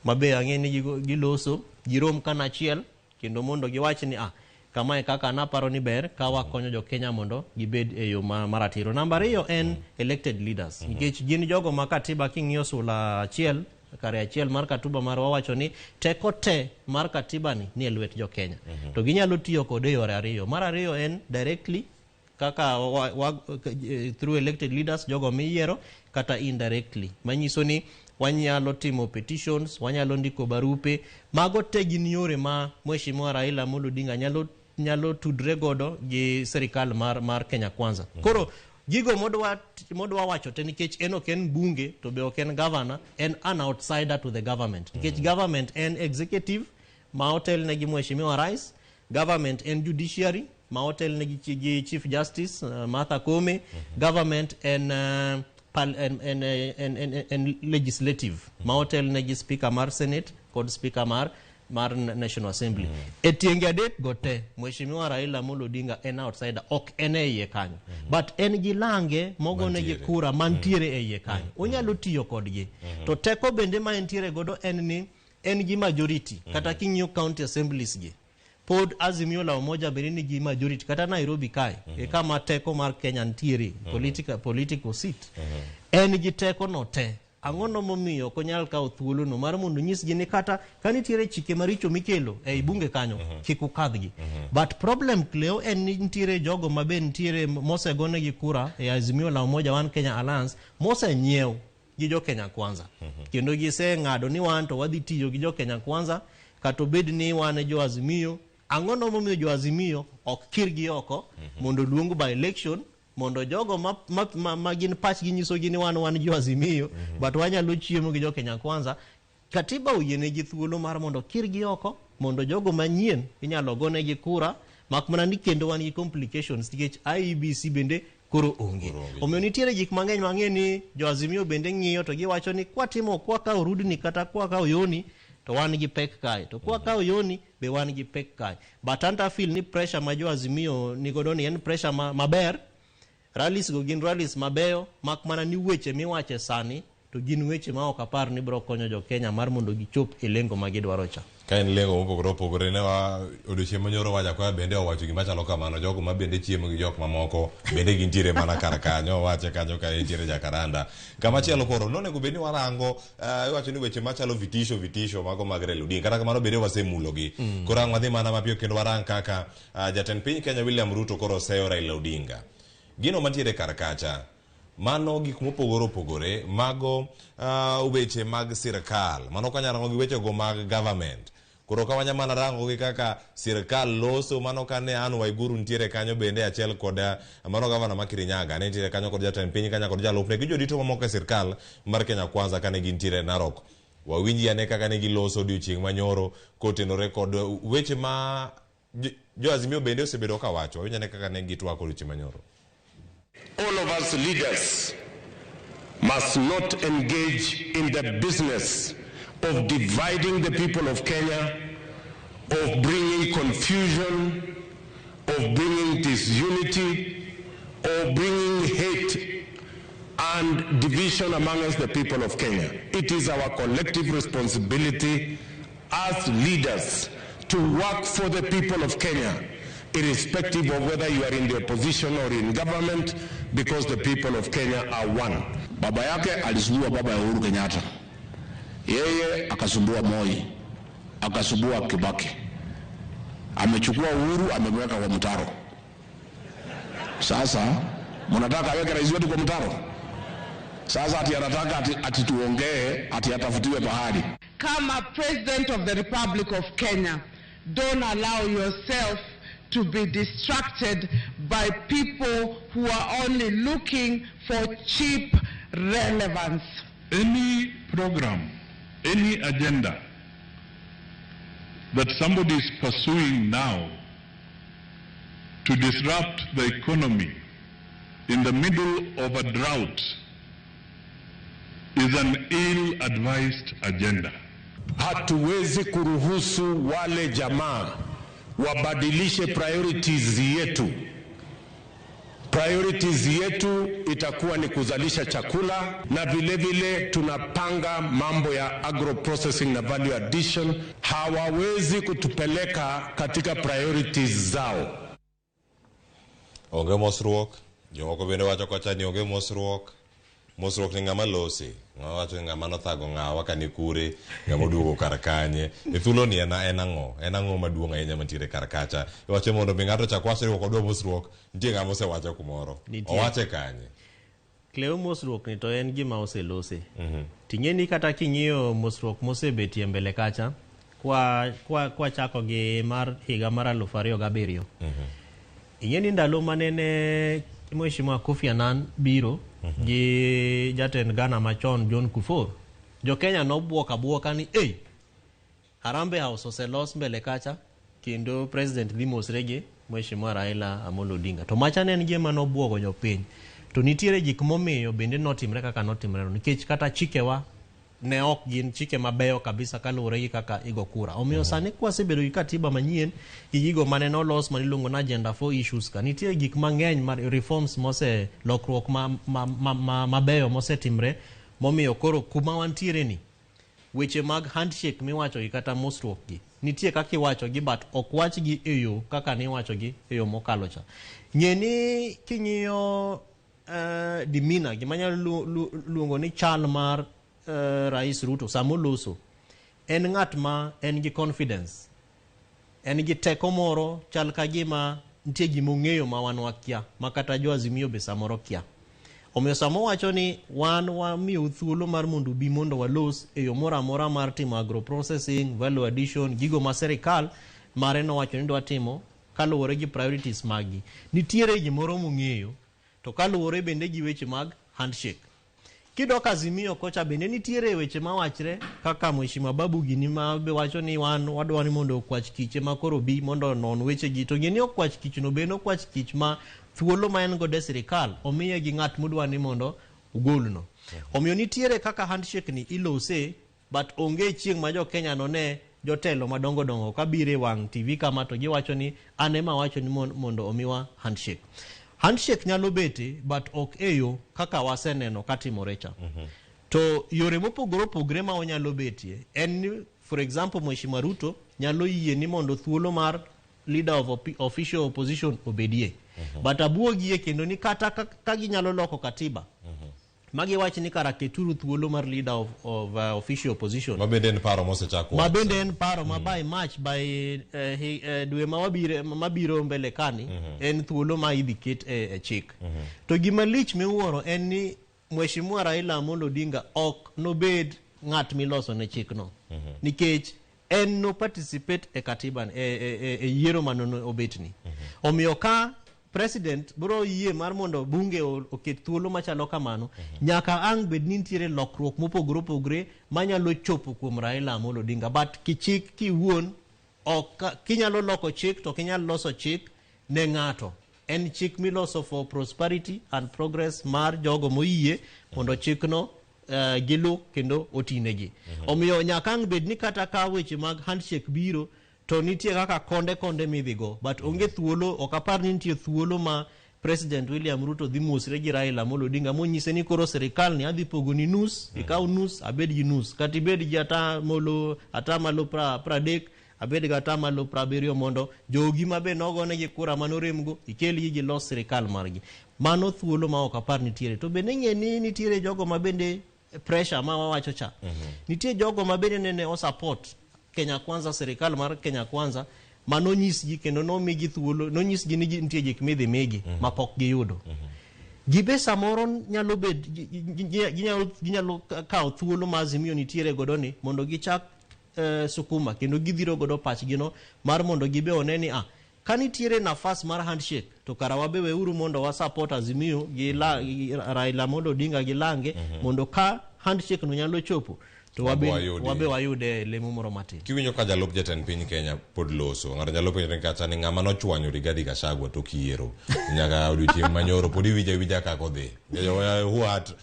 mabe ang'e ni giloso girom kanachiel kendo mondo giwach ni ah kamae kaka naparo ni ber ka wakonyo jo Kenya mondo gibed e yo maratiro. Namba ariyo en elected leaders nikech gin jogo ma katiba king'iyo sula achiel kare achiel mar katiba marwa wacho ni teko te mar katiba ni ni e lwet jo Kenya. To ginyalo tiyo kode e yore ariyo. Mar ariyo en directly kaka through elected leaders jogo miyiero kata indirectly manyiso ni wanyalo timo petitions, wanyalo ndiko barupe. Mago te gin yore ma Mheshimiwa Raila Amolo Odinga nyalo tudre godo gi sirikal mar Kenya Kwanza. Koro gigo modwa wacho te nikech en ok en bunge to be ok en governor, en an outsider to the government. Nikech government en executive ma otelne gi Mheshimiwa Rais, government en judiciary ma otelne gi Chief Justice Martha Koome, government en en legislative ma otelne gi Speaker mar Senate kod Speaker mar National Assembly. E tienge adek go te, Mheshimiwa Raila Amolo Odinga en outsider, ok en e iye kanyo. But en gi lange mogone gi kura mantiere e iye kanyo. Onyalo tiyo kodgi. To teko bende ma entiere godo en ni en gi majority. Kata king'iyo county assemblies gi, pod Azimio la Umoja bende nigi majority kata Nairobi kae e kama teko mar Kenya nitiere political seat. En gi teko no te. Ang'o no momiyo ok onyal kawo thuolo no mar mondo nyisgi ni kata ka nitiere chike maricho mikelo ei bunge kanyo kik ukadhgi. But problem Cleo en ni nitiere jogo ma be nitiere mosegonegi kura e Azimio la Umoja One Kenya Alliance mosenyiew gi jo Kenya Kwanza. Kendo giseng'ado ni wan to wadhi tiyo gi jo Kenya Kwanza kata obed ni wan e jo Azimio. Ang'o no momiyo jo Azimio ok kirgi oko mondo luong by election mondo jogo ma gin pachgi nyisogi ni wan jo Azimio but wanyalo chiemo gi jo Kenya Kwanza. Katiba oyienegi thuolo mar mondo kirgi oko mondo jogo manyien inyalo gonegi kura mak mana ni kendo wan gi complications nikech IEBC bende koro onge. Omiyo nitiere gik mang'eny mang'e ni jo Azimio bende ng'iyo to giwacho ni kwatimo kwakawo rudni kata kwakawo yoni to wan gi pek kae to kwakawo yoni be wan gi pek kae. But anta feel ni pressure ma jo Azimio nigodo ni en pressure maber. Rallies go gin rallies mabeyo mak mana ni weche miwache sani to gin weche ma ok apar ni biro konyo jo Kenya mar mondo gichop e lengo ma gidwaro cha. Ka en lengo mopogore opogore ne wa odiochieng' manyoro Wajakoya bende owacho gima chalo kamano. Jogo ma bende chiemo gi jok mamoko bende gintiere mana kar kanyo, owache kanyo ka entiere Jakaranda. Kama chielo koro nonego bed ni warango iwacho ni weche machalo vitisho mago mag Raila Odinga. Kata kamano bende wasemulogi. Koro ang' wadhi mana mapiyo kendo warang kaka jatend piny Kenya William Ruto koro oseyo Raila Odinga. Gino mantiere kar kacha mano gik mopogore opogore mago weche mag sirkal. Mano kanya rango gi weche go mag government. Koro ka wanya mana rango gi kaka sirkal loso mano kane Anne Waiguru nitiere kanyo bende achiel kod mano gavana ma Kirinyaga ne nitiere kanyo kod jatend piny Kenya kod jalupne gi jodito mamoko e sirkal mar Kenya Kwanza kane gintiere Narok. Wawinji ane kaka ne giloso odiochieng' manyoro kotenore kod weche ma jo Azimio bende osebedo ka wacho. Wawinji ane kaka ne gitwako odiochieng' manyoro. All of us leaders must not engage in the business of dividing the people of Kenya, of bringing confusion, of bringing disunity, of bringing hate and division amongst the people of Kenya. It is our collective responsibility as leaders to work for the people of Kenya, irrespective of whether you are in the opposition or in government, because the people of Kenya are one. Baba yake alisumbua baba ya Uhuru Kenyatta. Yeye akasumbua Moi, akasumbua Kibaki. Amechukua Uhuru amemweka kwa mtaro. Sasa mnataka aweke rais wetu kwa mtaro? Sasa ati anataka ati tuongee ati atafutiwe pahali. Kama President of the Republic of Kenya, don't allow yourself to be distracted by people who are only looking for cheap relevance. Any program, any agenda that somebody is pursuing now to disrupt the economy in the middle of a drought is an ill-advised agenda. Hatuwezi kuruhusu wale jamaa wabadilishe priorities yetu. Priorities yetu itakuwa ni kuzalisha chakula na vile vile tunapanga mambo ya agro processing na value addition. Hawawezi kutupeleka katika priorities zao. Onge mosruok, jomoko bende wacho kocha ni onge mosruok. Mosruok ni ng'ama lose, ng'ama wacho ni ng'ama nothago ng'awa ka ni kure, ng'ama oduogo kar kanye. E thuolo ni en en ang'o? En ang'o maduong' ahinya mantiere kar kacha? Iwacho mondo mi ng'ato ochak wacho ni ok odwa mosruok, nitie ng'ama osewacho kumoro. Nitie. Owache kanye? Cleo mosruok ni to en gima oselose. Ting'e ni kata king'iyo mosruok mosebetie mbele kacha, kwa, kwa, kwa chako gi mar higa mar 2007. Ing'e ni ndalo manene Mheshimiwa Kofi Annan biro gi jatend Ghana machon John Kufuor, jo Kenya nobuok abuoka ni ei, Harambee House oselos mbele kacha kendo president dhi mosre gi Mheshimiwa Raila Amolo Odinga. To macha ne en gima nobuogo jopiny. To nitiere gik momiyo bende notimre kaka notimre no nikech kata chikewa ne ok gin chike mabeyo kabisa kaluwore gi kaka igo kura. Omiyo sani kwasebedo gi katiba manyien gi gigo mane nolos maniluongo ni agenda 4 issues ka nitie gik mang'eny mar reforms mose lokruok ma, ma, ma, ma, mabeyo mosetimre momiyo koro kuma wantiere ni weche mag handshake miwacho gi kata mosruok gi nitie kaka iwacho gi but ok wachgi e yo kaka niwacho gi e yo mokalo cha. Ng'e ni king'iyo demeanor gima nyalo luongo ni chal mar Rais Ruto samoloso en ng'at ma en gi confidence en gi teko moro chal ka gima nitie gima ong'eyo ma wan wakia ma kata jo Azimio be samoro kia. Omiyo sama owacho ni wan wamiyou thuolo mar mondo ubi mondo walos e yo moro amora mar timo agro processing, value addition, gigo ma sirikal mare nowacho ni dwa timo kaluwore gi priorities maggi. Nitiere gimoro mong'eyo to kaluwore bende gi weche mag handshake. Kidok Azimio kocha bende nitiere weche mawachre kaka Mheshimiwa Babu gini ma be wacho ni wan wadwa ni mondo okwach kiche ma koro bi mondo onon weche gi to ng'e ni okwach kich no be en okwach kich ma thuolo ma en godo e sirikal omiye gi ng'at modwa ni mondo ogolno. Omiyo nitiere kaka handshake ni ilose but onge chieng' ma jo Kenya none jotelo madongo dongo kabiro e wang' TV kama to giwacho ni an ema awacho ni mondo omiwa handshake. Handshake nyalo bete but ok e yo kaka waseneno katimore cha. To yore mopogore opogore ma onyalo betie en ni for example Mheshimiwa Ruto nyalo yie ni mondo thuolo mar leader of official opposition obedie. But abuogie kendo ni kata ka ginyalo loko katiba magiwach ni kara keturu thuolo mar leader of official opposition Ma bende en paro mosechak ma bende en paro ma by March by dwe ma wabiro mabiro mbele kani en thuolo ma idhi ket e chik. To gima lich miwuoro en ni Mheshimiwa Raila Amolo Odinga ok nobed ng'at miloso ne chikno nikech en no participate e katiba e yiero manono obetni. Omiyo ka president biro yie mar mondo bunge oket thuolo machalo kamano nyaka ang' bed ni nitiere lokruok mopogore opogore manyalo chopo kuom Raila Amolo Odinga but kichik kiwuon ok kinyalo loko chik to kinyal loso chik ne ng'ato en chik miloso for prosperity and progress mar jogo moyie mondo chikno gilu kendo otinegi. Omiyo nyaka ang' bed ni kata ka weche mag handshake biro to nitie kaka konde konde midhigo but onge thuolo ok apar ni nitie thuolo ma President William Ruto dhi mosre gi Raila Amolo Odinga monyise ni koro sirikal ni adhi pogo ni nus ikaw nus abed gi nus kata ibed gi ata molo ata malo 30 abed gi ata malo 70 mondo jogi ma be nogonegi kura manoremgo ikelgi gilos sirikal margi. Mano thuolo ma ok apar nitiere. To bende ng'e ni nitiere jogo ma bende pressure ma wawacho cha. Nitie jogo ma bende nene o support Kenya Kwanza sirikal mar Kenya Kwanza manonyisgi kendo nomigi thuolo nonyisgi ni nitie gik midhi migi ma pok giyudo. Gibe samoro nyalo bed ginyalo kawo thuolo ma Azimio nitiere godo ni mondo gichak sukuma kendo gidhiro godo pachgi no mar mondo gibe one ni ka nitiere nafas mar handshake to kara wabe weuru mondo wa support Azimio gi Raila Amolo Odinga gi lange mondo ka handshake no nyalo chopo to wabe wayudi. Wabe wayude lemo moro matin. Kiwinjo ka jalup jatend piny Kenya pod loso ng'ato nyalo penjore kata ni ng'ama nochwanyo Rigathi Gachagua tok yiero nyaka odiochieng' manyoro pod iwinjo awinja kaka odhi who hurt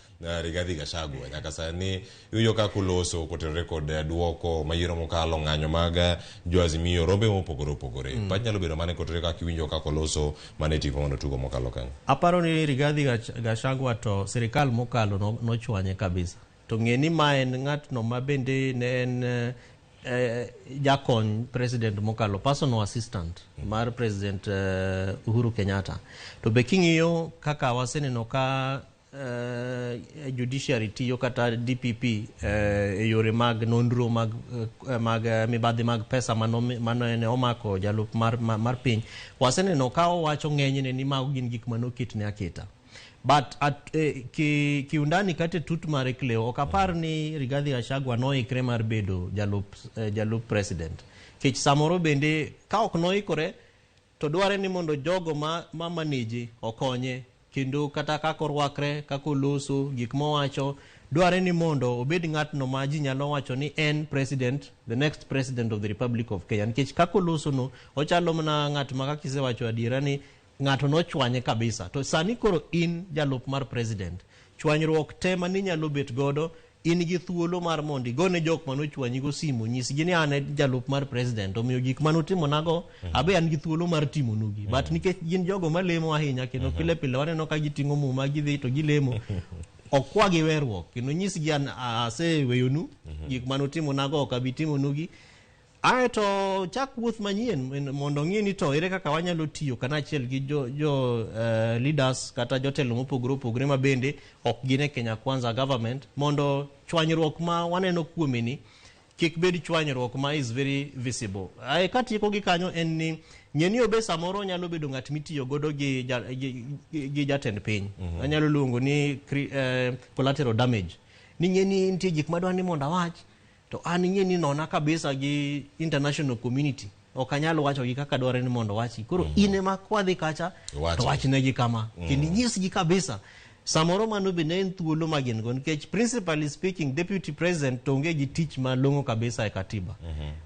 Rigathi Gachagua nyaka sani iwinjo kaka oloso kotenore kod duoko mayiero mokalo ng'anyo mag jo Azimio rombe mopogore opogore. Pach nyalo bedo mane kotenore kaka iwinjo kaka oloso mane tipo mane otugo mokalo kanyo. Aparo ni Rigathi Gachagua to sirikal mokalo nochwanye kabisa. To ng'e ni ma en ng'atno ma bende ne en jakony president mokalo, personal assistant mar President Uhuru Kenyatta. To be king'iyo kaka waseneno ka judiciary tiyo kata DPP e yore mag nonro mag mibadhi mag pesa mano ne omako jalup mar piny, waseneno ka owacho ng'enyne ni mago gin gik manoketne aketa. But at kiundani kata tut mare Cleo, ok apar ni Rigathi Gachagua noikre mar bedo jalup president. Kech samoro bende ka ok noikore to dware ni mondo jogo ma manage okonye, kendo kata kaka orwakre, kaka oloso, gik mowacho, dware ni mondo obed ng'atno ma ji nyalo wacho ni en president, the next president of the Republic of Kenya. Nikech kaka oloso no, ochalo mana ng'at ma kaka isewacho adiera ni ng'ato nochwanye kabisa. To sani koro in jalup mar president, chwanyruok te maninyalo bet godo, in gi thuolo mar mondo igone jok manochwanyi go simu, nyisgi ni an e jalup mar president, omiyo gik manutimonago abe an gi thuolo mar timonugi. But nikech gin jogo malemo ahinya kendo pile pile waneno ka giting'o muma gidhi to gilemo, okwa gi weruok kendo nyisgi an aseweyonu gik manutimonago ok abi timonugi. Ae to chak wuoth manyien mondo ng'i ni to ere kaka wanyalo tiyo kanachiel gi jo leaders kata jotelo mopogore opogore ma bende ok gin e Kenya Kwanza government, mondo chwanyruok ma waneno kuome ni kik bed chwanyruok ma is very visible. Ae katieko gi kanyo en ni ng'e ni obe samoro nyalo bedo ng'at mitiyo godo gi jatend piny. Anyalo luongo ni collateral damage. Ni ng'e ni nitie gik madwa ni mondo awach, to an ing'e ni nona kabisa gi international community ok anyal wacho gi kaka dware ni mondo wachi. Koro in ema kwadhi kacha to wachnegi kama, kendo inyisgi kabisa. Samoro mano be ne en thuolo ma gin go, nikech principally speaking deputy president to onge gi tich malong'o kabisa e katiba.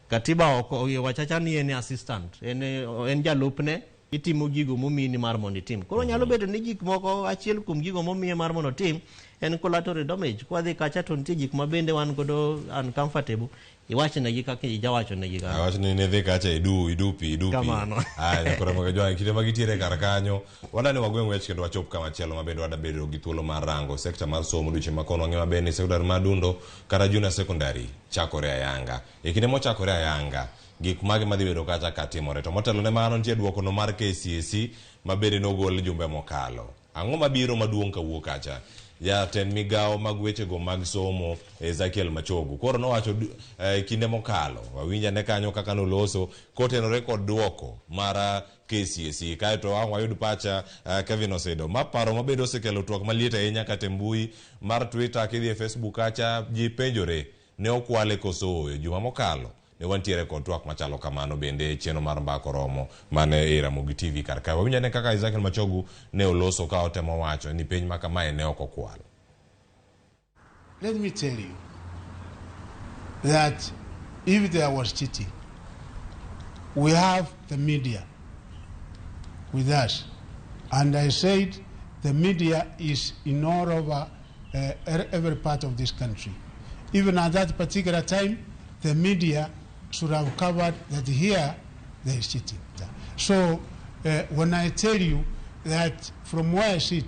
Katiba ok wachacha ni en assistant, en jalupne, itimo gigo momini mar mondo itim. Koro nyalo bedo ni gik moko achiel kuom gigo momiye mar mondo otim en collateral damage. Kwadhi kacha to nitie gik ma bende wan godo uncomfortable, iwachnegi kaka ijawachonegi kaka. Awachni ni dhi kacha idu pi. Kamano. Aya koro mogo jwa kinde ma gitiere kar kanyo wadani wagweng' wech kendo wachop kama chielo ma bende wadabedo gi thuolo mar rango sekta mar somo dweche ma kono wang'e maber ni sekondari mar Dundo kata junior secondary chakore ayanga. E kinde mochakore ayanga gik mage madhi bedo kacha katimore, to motelo ne mano nitie duoko no mar KCSE ma bende nogol jumbe mokalo. Ang'o mabiro maduong' kawuok kacha? Jatend migawo mag wechego mag somo Ezekiel Machogu koro nowacho kinde mokalo, wawinjane kanyo kaka noloso kotenore kod duoko mar KCSE. Kaeto ang' wayud pacha Kevin Osedo ma paro mabende osekelo twak maliet ahinya kata e mbui mar Twitter kidhi e Facebook kacha ji penjore ne okwale koso ooyo. Juma mokalo ne wantiere kod twak machalo kamano bende chenro mar Mbaka Oromo mane e Ramogi TV kar kae. Wawinjane kaka Ezekiel Machogu ne oloso ka otemo wacho ni penj ma kamae ne ok okwal. Let me tell you that if there was cheating, we have the media with us. And I said the media is in all over every part of this country. Even at that particular time, the media should have covered that here there is cheating. So when I tell you that from where I sit,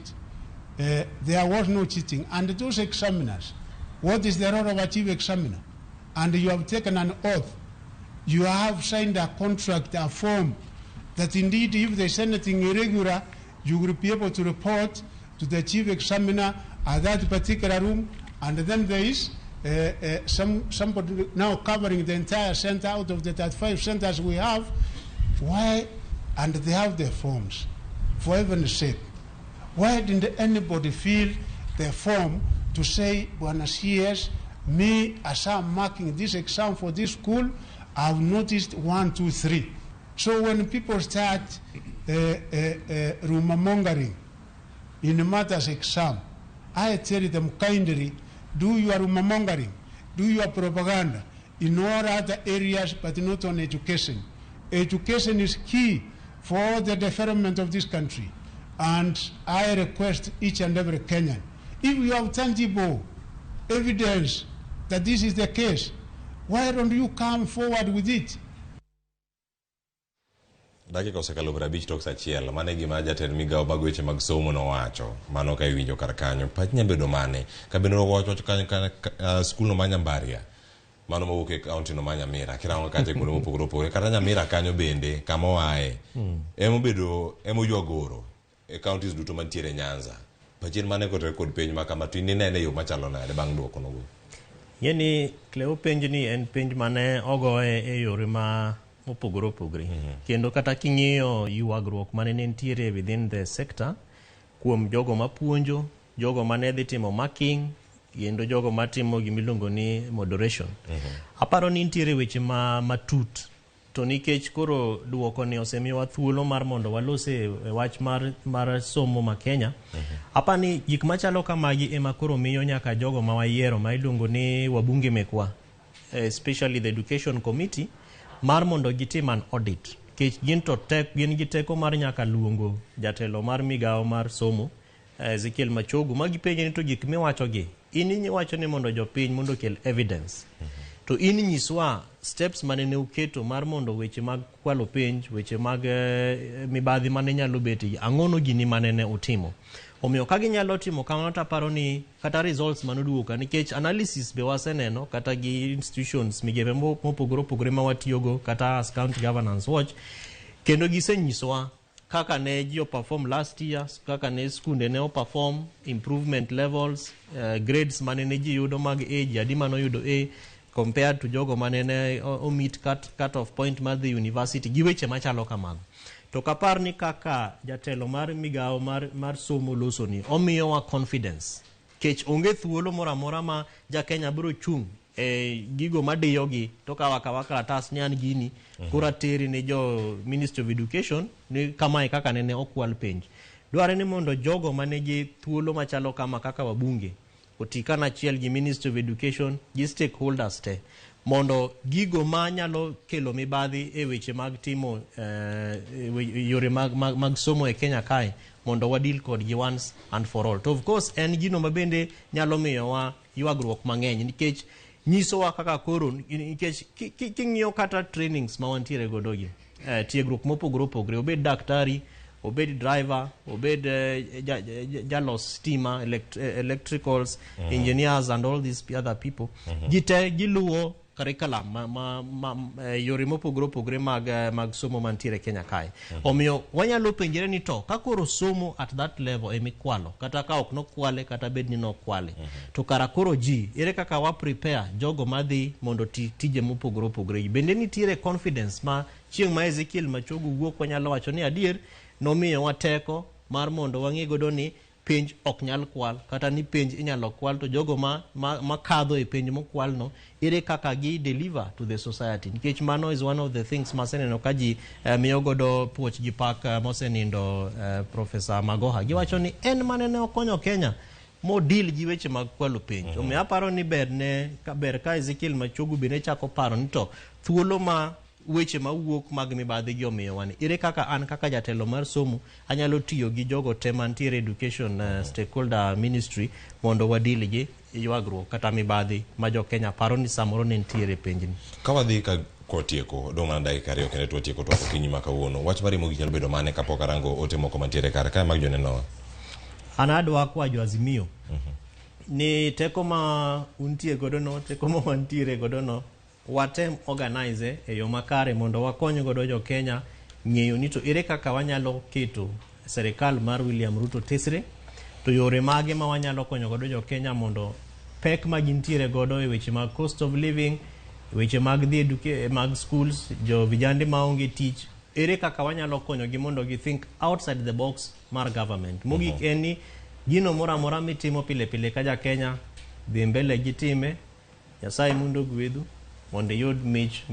there was no cheating, and those examiners, what is the role of a chief examiner? And you have taken an oath, you have signed a contract, a form, that indeed if there is anything irregular, you will be able to report to the chief examiner at that particular room, and then there is somebody now covering the entire center out of the 35 centers we have. Why? And they have their forms. For heaven's sake, why didn't anybody fill the form to say, Bwana CS, me as I'm marking this exam for this school, I've noticed 1, 2, 3. So when people start rumor mongering in matters exam, I tell them kindly, do your rumor mongering, do your propaganda in all other areas, but not on education. Education is key for the development of this country. And I request each and every Kenyan, If you have tangible evidence that this is the case, why don't you come forward with it? Dakika osekalo 50 tok saa achiel. Mano e gima jatend migawo mag weche mag somo nowacho. Mano ka iwinjo kar kanyo. Pachi nyalo bedo mane? Ka bende owacho kanyo skulno mar Nyambaria. Mano mawuok e kaunti no mar Nyamira. Kirango kacha kuonde mopogore opogore. Kata Nyamira kanyo bende kama oaye. Emobedo emoywa goro e counties duto mantiere Nyanza. Pachi en mane kotenore kod penj ma kama to in inene e yo machalo nade bang' duoko nogo? Ing'e ni Cleo penj ni en penj mane ogoye e yore ma mopogore opogore. Kendo kata king'iyo ywagruok mane nitiere within the sector kuom jogo mapuonjo, jogo mane dhi timo marking, kendo jogo matimo gimiluongo ni moderation. Aparo ni nitiere weche ma matut to nikech koro duoko ni osemiyowa thuolo mar mondo walose e wach mar somo ma Kenya. Aparo ni gik machalo kamagi ema koro miyo nyaka jogo ma wayiero ma iluongo ni wabunge mekwa, especially the education committee, mar mondo gitim an audit. Nikech gin to tek, gin gi teko mar nyaka luongo jatelo mar migawo mar somo Ezekiel Machogu ma gipenje ni to gik miwacho gi in iwacho ni mondo jopiny mondo okel evidence to in nyiswa steps mane ne uketo mar mondo weche mag kwalo penj weche mag mibadhi mane nyalo betie ang'ono gini mane ne utimo omiyo ka ginyalo timo kamano to aparo ni kata results manoduogo ka nikech analysis be waseneno kata gi institutions migepe mopogore opogore ma watiyogo kata as county governance watch kendo gisenyisowa kaka ne ji perform last year kaka ne skunde ne perform improvement levels grades mane ne ji yudo mag A ji adi manoyudo A compared to jogo mane ne o meet cut off point mar dhi university gi weche machalo kamago to kapar ni kaka jatelo mar migawo mar somo loso ni omiyowa confidence kech onge thuolo moro amora ma ja Kenya biro chung' e gigo madiyogi to kawo akawa kalatas ni an gini koro ateri ne jo Ministry of Education ni kamae kaka nene okwal penj dware ni mondo jogo manigi thuolo machalo kama kaka wabunge oti kanachiel gi Ministry of Education gi stakeholders te mondo gigo manyalo kelo mibadhi e weche mag timo yore mag somo e Kenya kae mondo wadil kodgi once and for all. To of course en gino mabende nyalo miyowa ywagruok mang'eny nikech nyisowa kaka koro nikech king'iyo kata trainings ma wantiere godo gi tiegruok mopogore opogore obed daktari obed driver obed jalos stima electricals engineers and all these other people gite giluwo curriculum ma yore mopogore opogore mag somo mantiere Kenya kae. Omiyo wanyalo penjre ni to ka koro somo at that level emikwalo kata ka ok nokwale kata bed ni nokwale to kara koro ji ere kaka wa prepare jogo madhi mondo ti tije mopogore opogore bende nitiere confidence ma chieng' ma Ezekiel Machogu wuok wanyalo wacho ni adier nomiyowa teko mar mondo wang'e godo ni penj ok nyal kwal kata ni penj inyalo kwal to jogo ma kadho e penj mokwal no ere kaka gi deliver to the society nikech mano is one of the things maseneno ka ji miyo godo puoch gi pak mosenindo Professor Magoha giwacho ni en mane ne okonyo Kenya modil gi weche mag kwalo penj omiyo aparo ni ber ne ka ber ka Ezekiel Machogu bende chako paro ni to thuolo ma weche mawuok mag mibadhi gi omiyowa ni ere kaka an kaka jatelo mar somo anyalo tiyo gi jogo te mantiere education stakeholder ministry mondo wadil gi ywagruok kata mibadhi ma jo Kenya paro ni samoro ne nitiere penjni. Ka wadhi ka kotieko dong' mana dakika 2 kende to watieko twak okinyi ma kawuono wach mar mogik nyalo bedo mane kapok arango ote moko mantiere kar kae mag jonenowa An adwa kwayo jo Azimio ni teko ma untie godo no teko ma wantiere godo no watem organize e yo makare mondo wakony godo jo Kenya ng'eyo ni to ere kaka wanyalo keto serikal mar William Ruto tesre to yore mage ma wanyalo konyo godo jo Kenya mondo pek ma gintiere godo e weche mag cost of living weche mag dhi mag schools jo vijande maonge tich ere kaka wanyalo konyogi mondo gi think outside the box mar government mogik en ni gino moro amora mitimo pile pile ka ja Kenya dhi mbele gi time Nyasaye mondo ogwedhu mondo iyud mich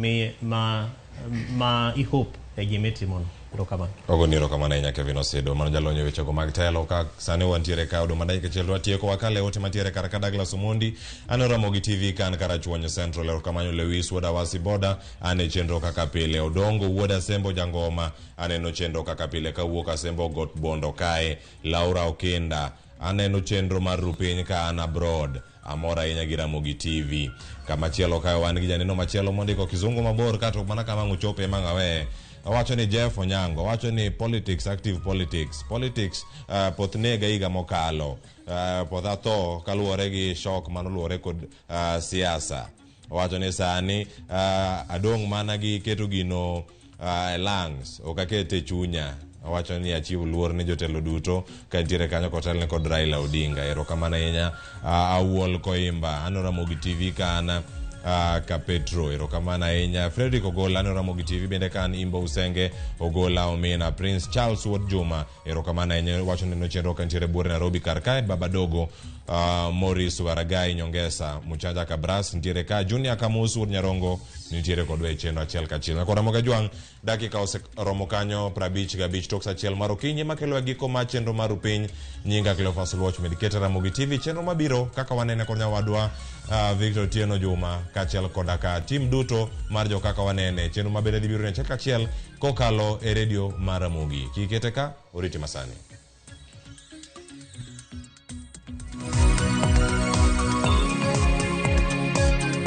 ma ihope e gimitimono erokamano. Ogoni erokamano ahinya Kevin Osedo mano jalony e wechego mag telo ka sani wantiere ka odong' mana dakika achiel to watieko wakale ote mantiere kar ka Douglas Omondi aneno Ramogi TV kan Karachuonyo Central erokamano Lewis wuod Awasi Boda an e chenro kaka pile Odongo wuod Asembo Jangoma aneno chenro kaka pile kawuok Asembo Got Bondo kae Laura Okinda Aneno chenro mar Rupiny ka an abroad. Amor ahinya gi Ramogi TV. Kamachielo kae wan gi janeno machielo mondiko kizungu mabor kato mana kama ang' ochope ema ang' aweye. Owacho ni Jeff Onyango, owacho ni politics, active politics. Politics uh, poth nega higa mokalo. Uh, poth atho kaluwore gi shock manoluwore kod uh, siasa. Owacho ni sani uh, adong' mana gi keto gino uh, e lungs, ok akete e chunya. Owacho ni achiw luor ne jotelo duto ka nitiere kanyo kotelne kod Raila Odinga. Erokamano ahinya uh, Awuol Koimba, aneno Ramogi TV ka an uh, ka Petro. Erokamano ahinya Frederick Ogola, aneno Ramogi TV bende ka an Imbo Usenge Ogola Omina, Prince Charles Wuod Juma. Erokamano ahinya wacho neno chenro ka nitiere buore Nairobi kar kae Baba Dogo uh, Morris Waragai Nyongesa Muchanja Kabras nitiere ka Junior Kamus Wuod Nyarongo nitiere kodwa e chenro achiel kachiel. Nyakwa Ramogi Ajwang' dakika oseromo kanyo 55 tok saa achiel mar okinyi makelo e giko mar chenro mar Rupiny. Nyinga Cleophas Luoch med kete Ramogi TV chenro mabiro kaka wanene kod nyawadwa uh, Victor Otieno Juma kaachiel koda ka tim duto mar jo kaka wanene chenro mabende dhi biro ne achiel kachiel kokalo e redio mar Ramogi. Kikete ka oriti masani.